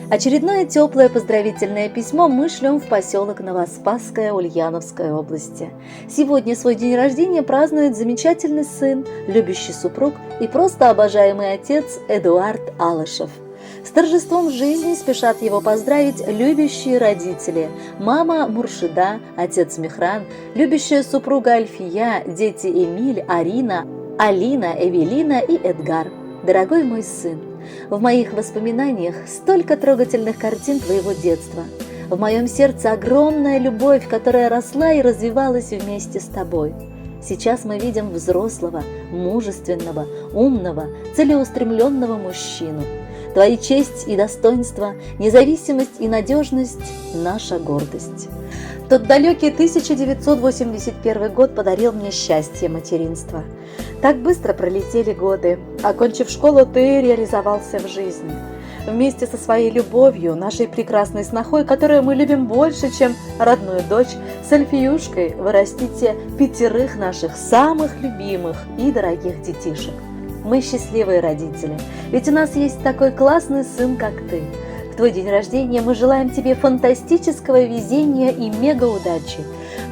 Очередное теплое поздравительное письмо мы шлем в поселок Новоспасское Ульяновской области. Сегодня свой день рождения празднует замечательный сын, любящий супруг и просто обожаемый отец Эдуард Алышев. С торжеством жизни спешат его поздравить любящие родители: мама Муршида, отец Михран, любящая супруга Альфия, дети Эмиль, Арина, Алина, Эвелина и Эдгар. Дорогой мой сын, в моих воспоминаниях столько трогательных картин твоего детства. В моем сердце огромная любовь, которая росла и развивалась вместе с тобой. Сейчас мы видим взрослого, мужественного, умного, целеустремленного мужчину. Твои честь и достоинство, независимость и надежность – наша гордость. Тот далекий 1981 год подарил мне счастье материнства. Так быстро пролетели годы. Окончив школу, ты реализовался в жизни. Вместе со своей любовью, нашей прекрасной снохой, которую мы любим больше, чем родную дочь, с Альфиюшкой вы растите пятерых наших самых любимых и дорогих детишек. Мы счастливые родители, ведь у нас есть такой классный сын, как ты. В твой день рождения мы желаем тебе фантастического везения и мега-удачи.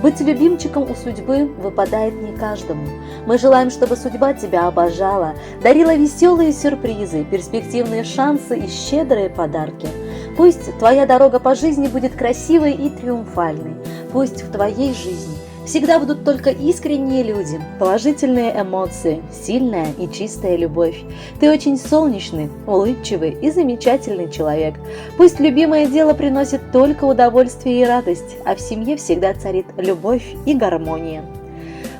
Быть любимчиком у судьбы выпадает не каждому. Мы желаем, чтобы судьба тебя обожала, дарила веселые сюрпризы, перспективные шансы и щедрые подарки. Пусть твоя дорога по жизни будет красивой и триумфальной. Пусть в твоей жизни всегда будут только искренние люди, положительные эмоции, сильная и чистая любовь. Ты очень солнечный, улыбчивый и замечательный человек. Пусть любимое дело приносит только удовольствие и радость, а в семье всегда царит любовь и гармония.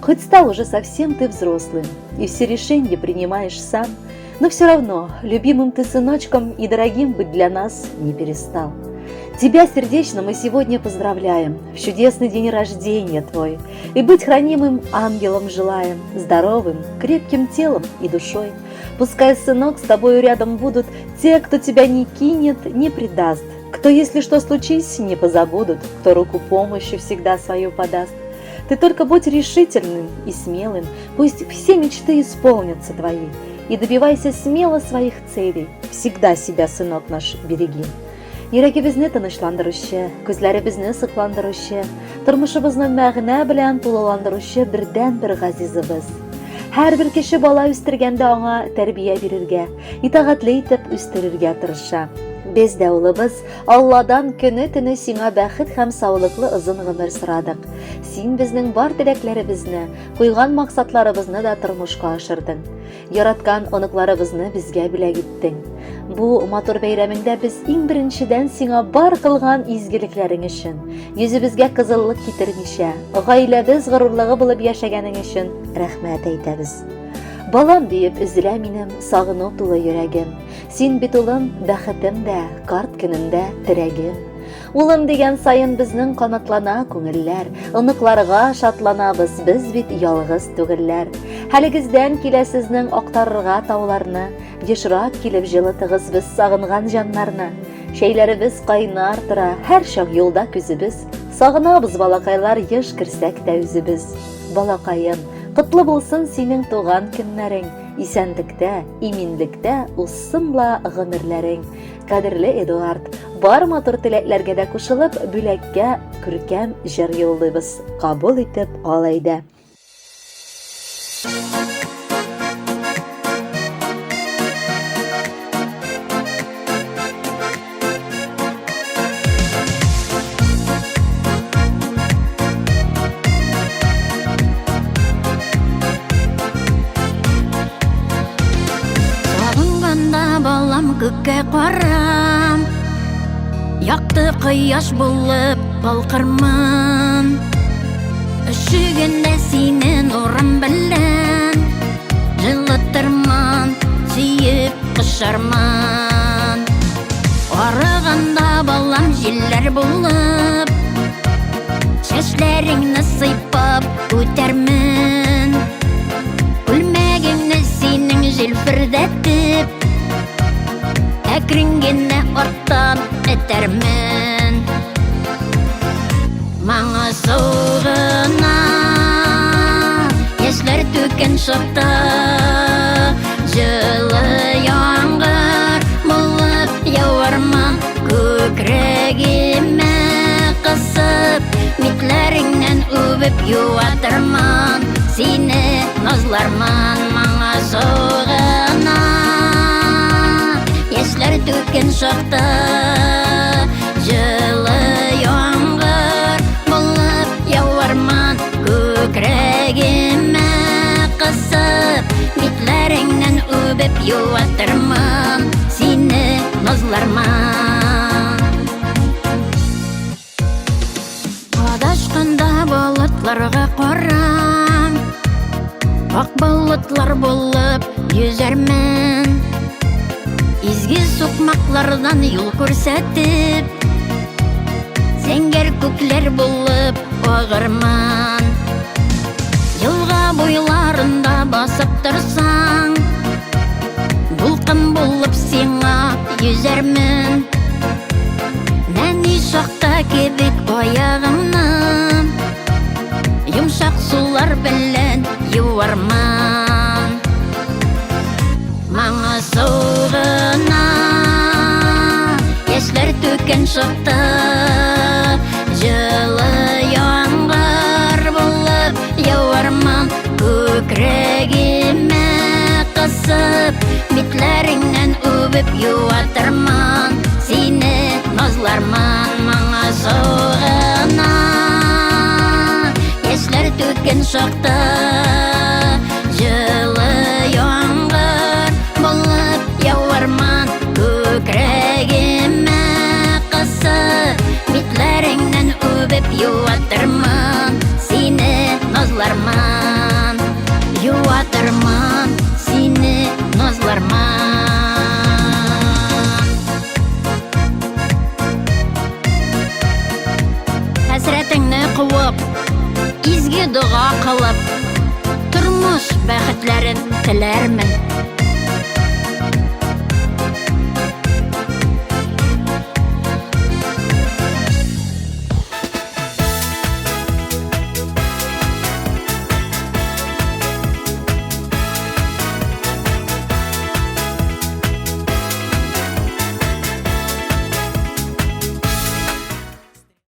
Хоть стал уже совсем ты взрослым, и все решения принимаешь сам, но все равно любимым ты сыночком и дорогим быть для нас не перестал. Тебя сердечно мы сегодня поздравляем в чудесный день рождения твой, и быть хранимым ангелом желаем, здоровым, крепким телом и душой. Пускай, сынок, с тобою рядом будут те, кто тебя не кинет, не предаст, кто, если что случись, не позабудут, кто руку помощи всегда свою подаст. Ты только будь решительным и смелым, пусть все мечты исполнятся твои, и добивайся смело своих целей, всегда себя, сынок наш, береги. Йөрәгебезне тынычландыручы, күзләребезне сокландыручы, тормышыбызны мәгънә белән тулыландыручы бердәнбер газизыбыз. Һәрбер кеше бала үстергәндә аңа тәрбия бирергә, итагатьле итеп үстерергә тырыша. Без дә, улыбыз, Алладан көне-төне сиңа бәхет һәм саулыклы озын гомер сорадык. Син безнең бар теләкләребезне, куйган максатларыбызны да тормышка ашырдың. Яраткан оныкларыбызны безгә бүләк иттең. Бу матур бәйрәмеңдә без иң беренчедән сиңа бар кылган изгелекләрең өчен, йөзебезгә кызыллык китермичә, гаиләбез горурлыгы булып яшәгәнең өчен рәхмәт әйтәбез. Балам диеп өзелә минем сагыну тулы йөрәгем. Син бит улым, бәхетем дә, карт көнемдә терәгем. Улым дигән саен безнең канатлана күңелләр, оныкларга шатланабыз, без бит ялгыз түгелләр. Хәлегездән килә сезнең актарырга тауларны, ешрак килеп җылытыгыз без сагынган җаннарны. Чәйләребез кайнар тора, һәр чак юлда күзебез. Сагынабыз, балакайлар, еш керсәк тә үзебез. Балакаем, котлы булсын синең туган көннәрең, исәнлектә, иминлектә узсын ла гомерләрең. Кадерле Эдуард, бар матур теләкләргә дә кушылып, бүләккә күркәм җыр юллыйбыз. Кабул итеп ал әйдә. Сагынганда балам күккә карам, Якты кояш булып балкырмын. Өшегәндә сине нурым белән Җылытырмын, сөеп кочармын. Арыганда балам җилләр булып, Чәчләреңне сыйпап үтәрмен. Күлмәгеңне синең җилфердәтеп, Әкрен генә арттан этәрмен. Маңа гына яшьләр түккән чакта, Җылы яңгыр булып явармын. түккән чакта Җылы яңгыр булып яварман Күкрәгемә кысып Битләреңнән үбеп юатырмын Сине назларман Адашканда болытларга карам Ак болытлар булып йөзәрмен Изге сукмаклардан юл күрсәтеп Зәңгәр күкләр булып агырман Елга буйларында басып торсаң Дулкын булып сиңа йөзәрмен Нәни чакта кебек аягымны Йомшак сулар белән юарман Маңа сугына Яшьләр түккән чакта Җылы яңгыр булып яварман Күкрәгемә кысып Битләреңнән үбеп юатырман Сине назларман моңа сугына Яшьләр түккән чакта Җылы яңгыр булып яварман Күкрәгемә кысып Битләреңнән үбеп юатырман Сине назларман Юатырман сине назларман Хәсрәтеңне куып, изге дога кылып, тормыш бәхетләрен теләрмен.